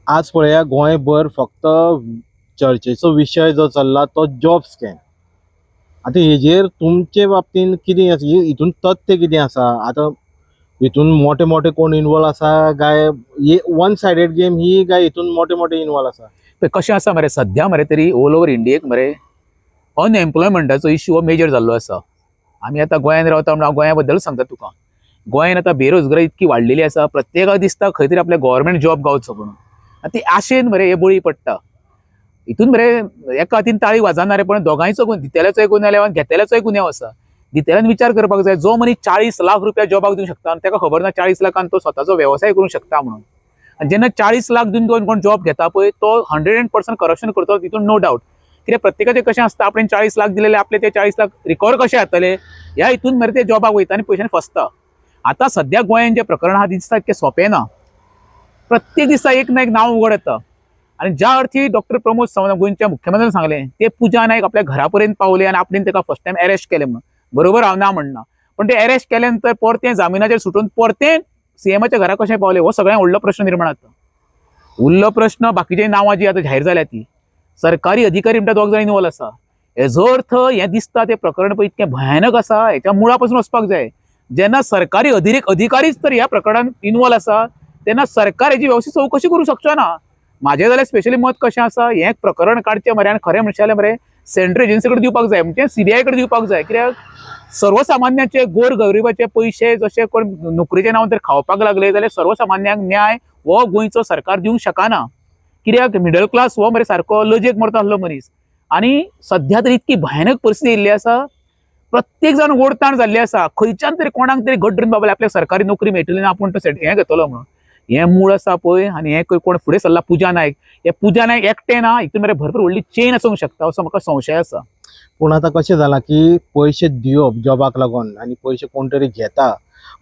आज पळया गोंयभर फक्त चर्चेचो विशय जो चल्ला तो जॉब स्कॅम. आतां हेजेर तुमचे बाबतीन कितें आसा, हितून तथ्य कितें आसा? आतां हितून मोठे मोठे कोण इनवॉल्व आसा काय वन सायडेड गेम ही, काय हितून मोठे मोठे इनवॉल्व आसा? पळय कशें आसा मरे, सद्या मरे तरी ऑल ओवर इंडियेक मरे अनएम्प्लॉयमेंटाचो इश्यू हो मेजर जाल्लो आसा. आमी आतां गोंयान रावता म्हणून हांव गोंया बद्दल सांगता तुका. गोंयान आतां बेरोजगारी इतकी वाडलेली आसा, प्रत्येकाक दिसता खंय तरी आपल्या गव्हर्मेंट जॉब गावचो म्हणून. आनी ती आशेन मरे हे बळी पडटा. हितून मरे एका हातीन ताळी वाजना रे, पण दोगांयचो, दितेल्याचोय गुन्यांव आनी घेतेल्याचोय गुन्यांव आसा. दितेल्यान विचार करपाक जाय, जो मनीस 40 लाख रुपया जॉबाक दिवंक शकता आनी ताका खबर ना 40 लाखान तो स्वताचो वेवसाय करूंक शकता म्हणून. आनी जेन्ना 40 लाख दिवन तो कोण जॉब घेता पळय तो 100% करप्शन करतलो, तितून नो डावट. कित्याक प्रत्येकाचें कशें आसता, आपणें 40 लाख दिलेले आपले ते 40 लाख रिकवर कशे जातले ह्या हितून मरे ते जॉबाक वयता आनी पयशांनी फसता. आतां सद्या गोंयान जें प्रकरण आहा दिसता इतकें सोंपें ना. प्रत्येक दिसा एक ना एक नांव उगड येता. आनी ज्या अर्थी डॉक्टर प्रमोद सावंत गोंयच्या मुख्यमंत्र्यान सांगलें ते पुजा नायक आपल्या घरा पर्यंत पावले आनी आपणें ताका फर्स्ट टायम अरेस्ट केलें म्हणून, बरोबर हांव ना म्हणना, पण ते अरेस्ट केले नंतर परतें जामिनाचेर सुटून परतें सीएमाच्या घरा कशें पावले हो सगळ्यांत व्हडलो प्रश्न निर्माण जाता. उरलो प्रश्न बाकीचे नांवां जी आतां जाहीर जाल्या ती सरकारी अधिकारी म्हणटा दोग जाण इनवॉल्व आसा. हेजो अर्थ हें दिसता तें प्रकरण पळय इतकें भयानक आसा, हेच्या मुळा पासून वचपाक जाय. जेन्ना सरकारी अधिकारीच तर ह्या प्रकरणान इनवॉल्व आसा तेन्ना सरकार हेजी वेवस्थीत चवकशी करूंक शकचो ना. म्हाजें जाल्यार स्पेशली मत कशें आसा, हें प्रकरण काडचें मरे आनी खरें म्हणशाले मरे सेंट्रल एजन्सी कडेन दिवपाक जाय, म्हणजे सीबीआय कडेन दिवपाक जाय. कित्याक सर्वसामान्याचे गोर गरिबाचे पयशे जशे कोण नोकरेच्या नांवान तर खावपाक लागले जाल्यार सर्वसामान्यांक न्याय हो गोंयचो सरकार दिवंक शकना. कित्याक मिडल क्लास हो मरे सारको लजेक मरता आसलो मनीस. आनी सद्या तर इतकी भयानक परिस्थिती येयल्ली आसा, प्रत्येक जाण ओडताण जाल्ली आसा, खंयच्यान तरी कोणाक तरी घट धरून बाबा आपल्याक सरकारी नोकरी मेळटली ना, आपूण तो हें घेतलो म्हणून. हें मूळ आसा पळय. आनी हें कोण फुडें सरला पुजा नायक, हे पुजा नायक एकटें ना, हितून मरे भरपूर व्हडली चेन आसूंक शकता असो म्हाका संशय आसा. पूण आतां कशें जालां की पयशे दिवप जॉबाक लागून आनी पयशे कोण तरी घेता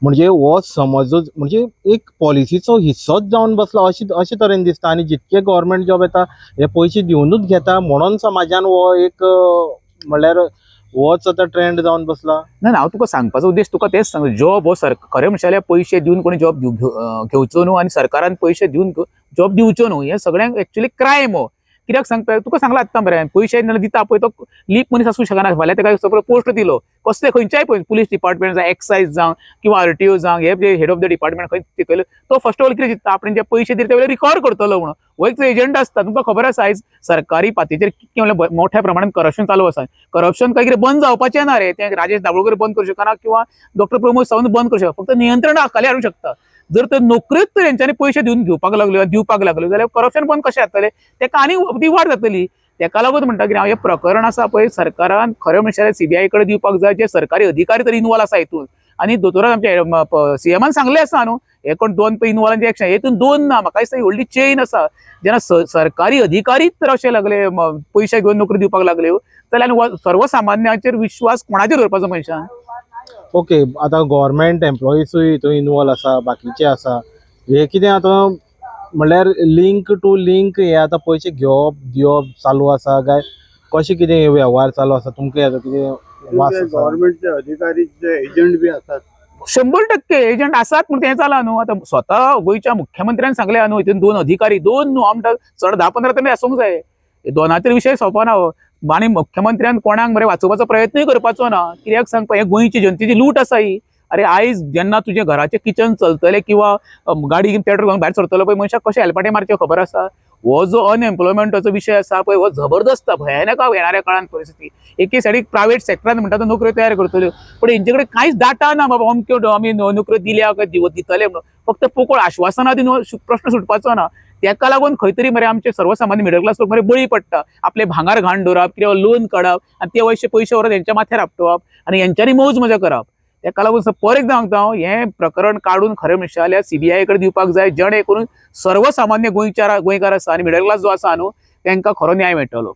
म्हणजे हो समजूच म्हणजे एक पॉलिसीचो हिस्सोच जावन बसला अशे तरेन दिसता. आनी जितके गव्हर्मेंट जॉब येता हे पयशे दिवनूच घेता म्हणून समाजान हो एक म्हणल्यार होच आतां ट्रेंड जावन बसला. ना ना, हांव तुका सांगपाचो उद्देश तुका तेच सांगता, जॉब हो खरें म्हणशाले जाल्यार पयशे दिवन कोणी जॉब घेवचो न्हू आनी सरकारान पयशे दिवन जॉब दिवचो न्हू, हें सगळ्यांक एक्चुअली क्रायम हो. कित्याक सांगता तुका सांगला आत्तां मरे, पयशे नाल्यार दिता पळय तो लीप मनीस आसूंक शकना. फाल्यां ताका सगळो पोस्ट दिलो कसले खंयच्याय पळय पुलीस डिपार्टमेंट जावं एक्सायज जावं किंवा आरटीओ जावं, हे हेड ऑफ the department खंय शिकयलो तो फर्स्ट ऑफ ऑल कितें चिंत्ता, आपणे जे पयशे दिले ते वयले रिकवर करतलो म्हणून. हो एक एजंट आसता. तुमकां खबर आसा आयज सरकारी पातळीचेर कितकें म्हणल्यार मोठ्या प्रमाणात करप्शन चालू आसा. करप्शन काय कितें बंद जावपाचें ना रे, तें राजेश दाबोळकर बंद करूं शकना किंवा डॉक्टर प्रमोद सावंत बंद करूं शकना, फक्त नियंत्रणा खाली हाडूंक शकता. जर तर नोकरीच तर हेंच्यांनी पयशे दिवन घेवपाक लागल्यो दिवपाक लागल्यो जाल्यार करप्शन बंद कशें जातलें, तेका आनी ती वाड जातली. तेका लागून म्हणटा की हांव हें प्रकरण आसा पळय सरकारान खरें म्हणल्यार सीबीआय कडेन दिवपाक जाय, जे सरकारी अधिकारी तर इनवॉल्व आसा हितून. आनी दोतोरान आमच्या सीएमान सांगलें आसा न्हू हे कोण दोन पळय इनवॉल्वांचे एक्शन, हेतून दोन ना, म्हाका दिसता ही व्हडली चेन आसा. जेन्ना सरकारी अधिकारीच तर अशें लागले पयशे घेवन नोकरी दिवपाक लागल्यो जाल्यार आनी सर्वसामान्याचेर विश्वास कोणाचेर दवरपाचो मनशान? ओके, आतां गव्हर्मेंट एम्प्लॉइजूय हितून इनवॉल्व आसा, बाकीचे आसा, हे कितें आतां म्हणल्यार लिंक टू लिंक हे आतां पयशे घेवप दिवप चालू आसा काय कशें कितें वेव्हार चालू आसा? तुमकां हेजो कितें वास आसा? गव्हर्मेंटचे अधिकारी जे एजंट बी आसात 100% एजंट आसात म्हूण तें जालां न्हू. आतां स्वता गोंयच्या मुख्यमंत्र्यान सांगलें न्हू हितून दोन अधिकारी, दोन न्हू आमकां चड 10-15 तरी आसूंक जाय, दोनाचेर विशय सोंपना हो. आनी मुख्यमंत्र्यान कोणाक मरे वाचोवपाचो प्रयत्नूय करपाचो ना. कित्याक सांगपा, हें गोंयची जनतेची लूट आसा ही. अरे आयज जेन्ना तुजें घराचें किचन चलतलें किंवा गाडी पेट्रोल घालून भायर सरतलो पळय मनशाक कशें हेलपाटे मारच्यो खबर आसा. हो जो अनएम्प्लॉयमेंटाचो विशय आसा पळय हो जबरदस्त भयानक येणाऱ्या काळान परिस्थिती. एके सायडीक प्रायवेट सेक्टरान म्हणटा तो नोकऱ्यो तयार करतल्यो, पण हेंचे कडेन कांयच डाटा ना बाबा अमक्यो आमी नोकऱ्यो दिल्या काय दितले म्हणून, फक्त पोकळ आश्वासनां दिवन प्रश्न सुटपाचो ना. तेका लागून खंय तरी मरे आमचे सर्वसामान्य मिडल क्लास लोक मरे बळी पडटा, आपले भांगार घाण दवरप किंवा लोन काडप आनी ते पयशे व्हरून हेंच्या माथ्यार आपटोवप आनी हेंच्यांनी मौज मजा करप. तेका लागून पर एकदां सांगता हांव, हें प्रकरण काडून खरें म्हणशात जाल्यार सीबीआय कडेन दिवपाक जाय, जेणे करून सर्वसामान्य गोंयकार आसा आनी मिडल क्लास जो आसा न्हू तेंकां खरो न्याय मेळटलो.